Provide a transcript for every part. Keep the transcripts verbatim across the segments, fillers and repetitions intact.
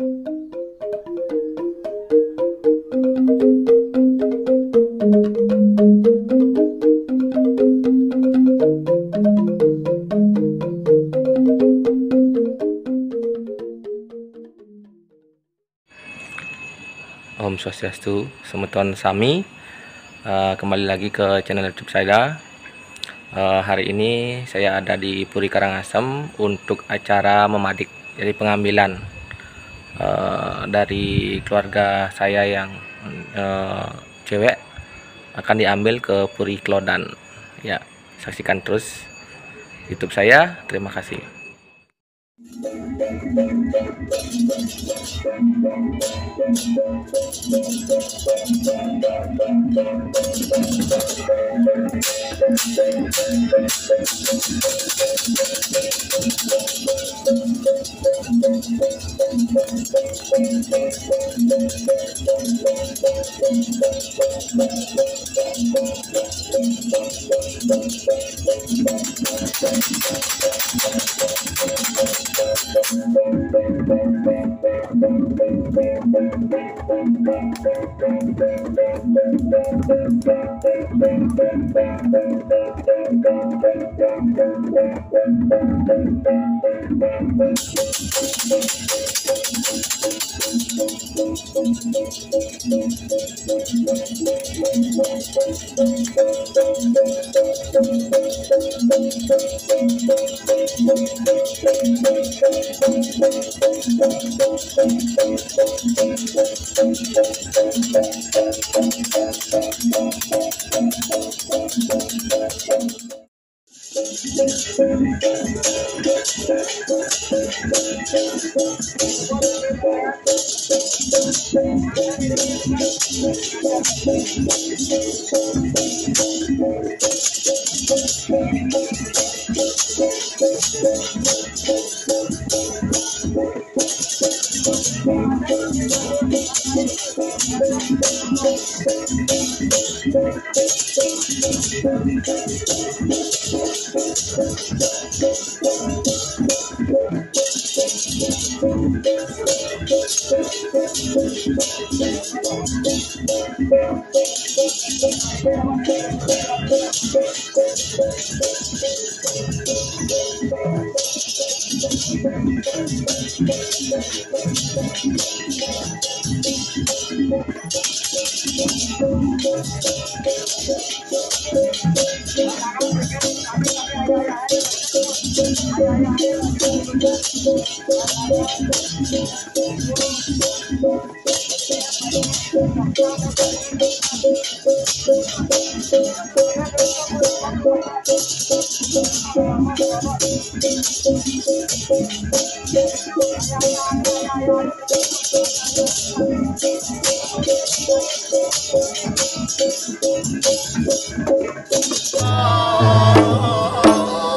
Om Swastiastu, semeton sami. Eh, kembali lagi ke channel YouTube saya. Eh, hari ini saya ada di Puri Karangasem untuk acara memadik, jadi pengambilan, eh, dari keluarga saya yang, eh, cewek akan diambil ke Puri Klodan. Ya, saksikan terus YouTube saya. Terima kasih.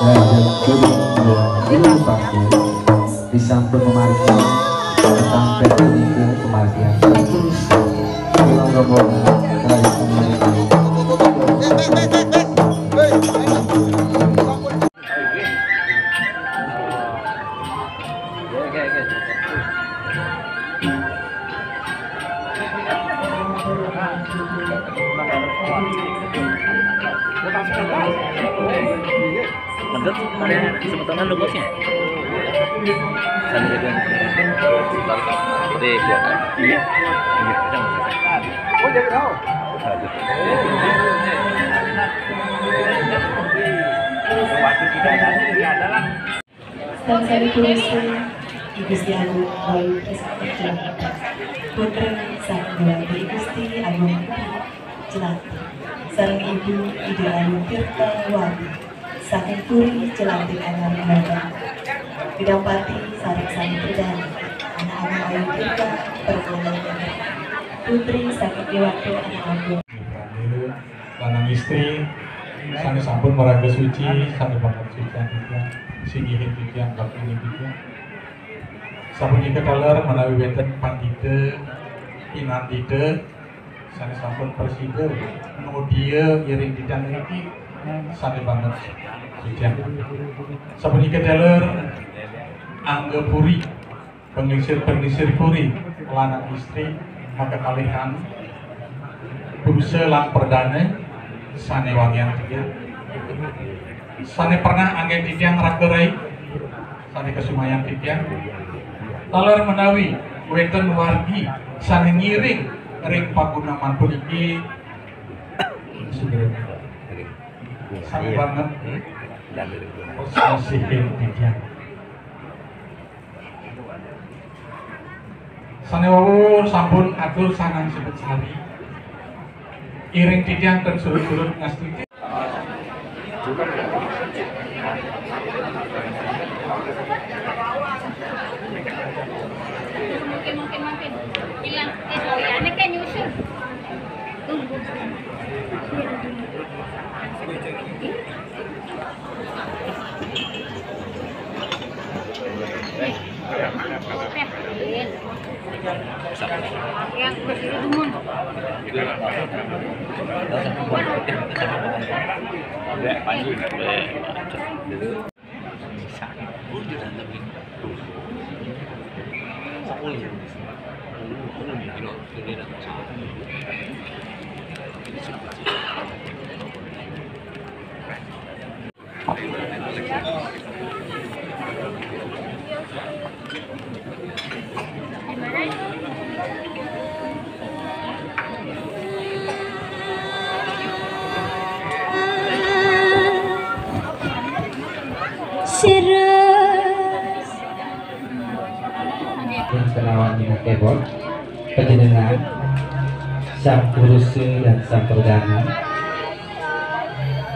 Raden Gunung Dua Gunung Batu disambut memariksa sampai kami ke kematian. Pulang rombongan dari kemarin. Mantap, ada semetongan lo bosnya. Sambil itu. Sebentar. Seperti itu. Iya. Iya, udah, nggak usah. Oh, jadi tahu. Aduh. Sepatu tidak ada, tidak ada lah. Sangsaya putra I Gusti Agung Wayu Trisakti Jelantah. Putra saking Dewanti I Gusti Agung Putri Jelantah. Sareng Ibu Ida Ayu Tirta Wati. Saking Puri Jelantah Anyar Batam. Didampati sareng sami pridaya. Anak Agung Ayu Tirta Permana. Putri saking Dewata Anak Agung. Lanang istri, sané sampun maraga suci, sané banget suci titiang, singgihin titiang, baktihin titiang. Sapunika taler menawi wénten pandhita, pinandhita, sané sampun prasida, nudia ngiring titiang niki, sané banget suci. Sapunika taler, angga puri, Panglingsir-panglingsir puri, lanang istri, makakalihan, purusa lan perdana, sane wangiang titiang, sane pernah anggen titiang raka rai, sane kasumayang titiang, taler menawi wenten wargi sane ngiring ring paguneman puniki, sami banget, sasihin titiang. Sane wau sampun atur sangang sebet sari. Iring titiang ten surut-surut ngastiti. Mungkin, mungkin, mungkin. Bilang, eh, doyannya kan nyusul. Tunggu. Sirus. Kenawan Dinah Kebon, panjenengan sang purusa dan sang perdana,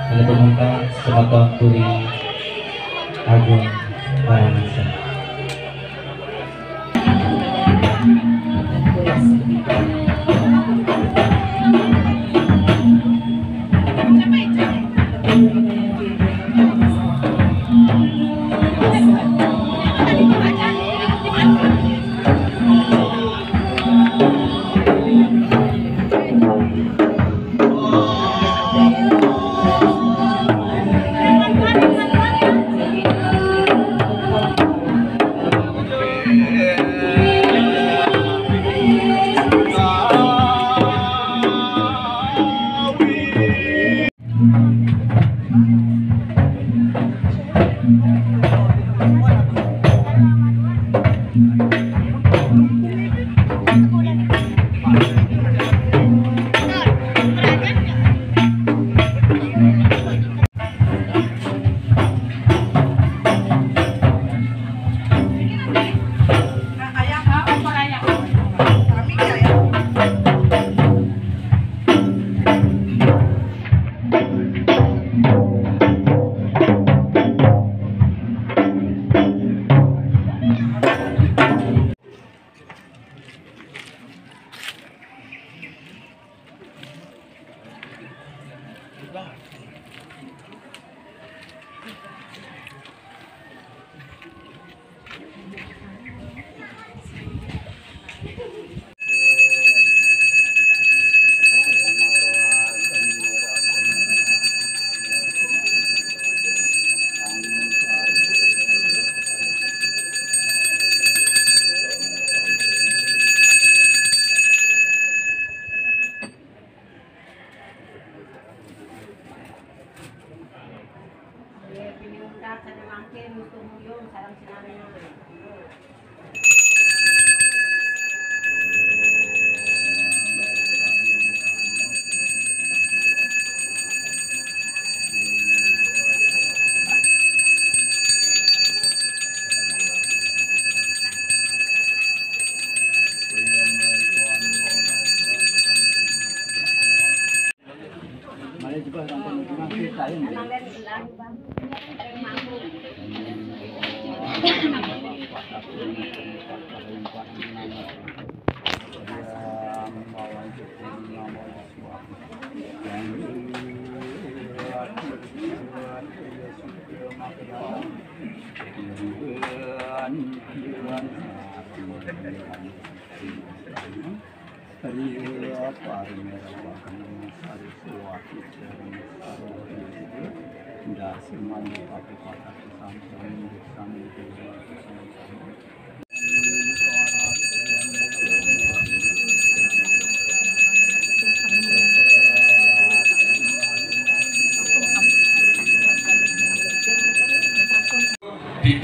ane pamuntat semeton puri agung Varanasi.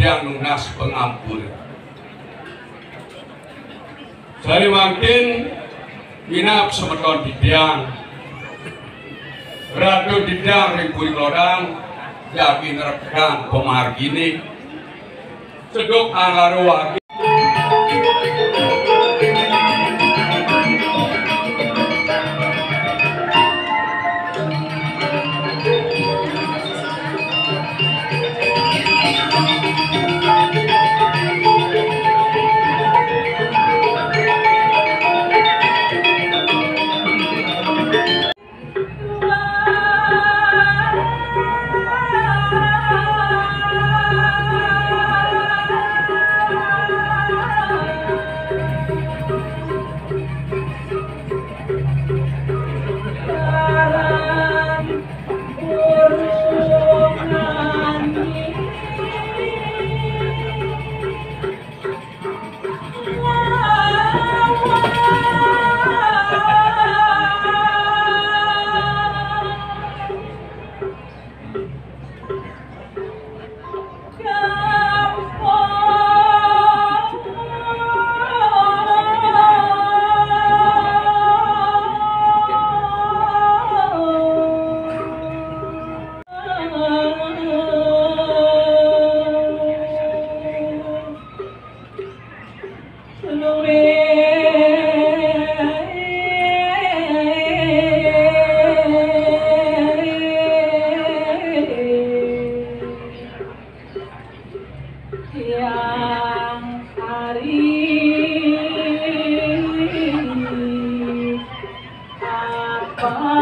Yang nunas pangampura. Sané mangkin minab semeton titiang, Ratu titiang ring Puri Lodang, jagi nrekedang pamarginé. Seduk angara wagi. Yang hari apa?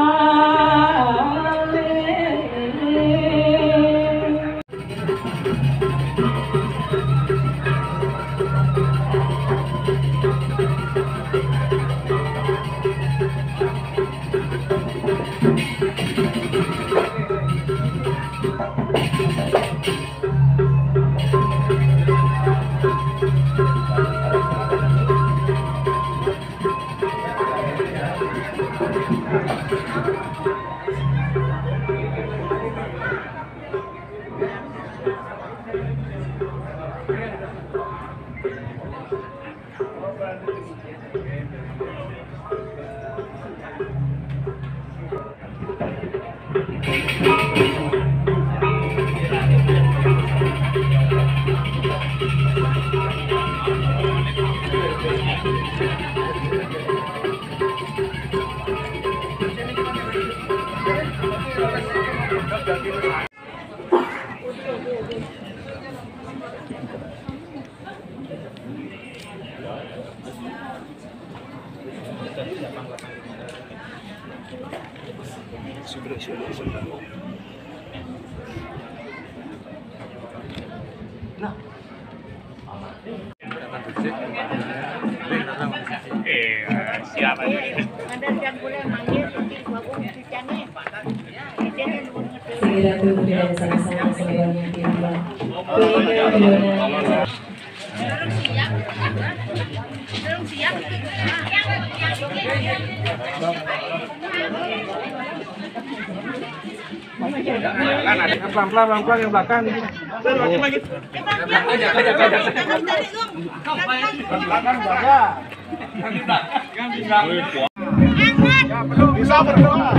Nah. Iya, siap aja. Ada yang boleh manggil, tapi gua Sri Ratu dan sama-sama semuanya di luar. Kuliner Buana. Pelan-pelan, pelan-pelan yang belakang. Belakang, belakang. Bisa berdoa.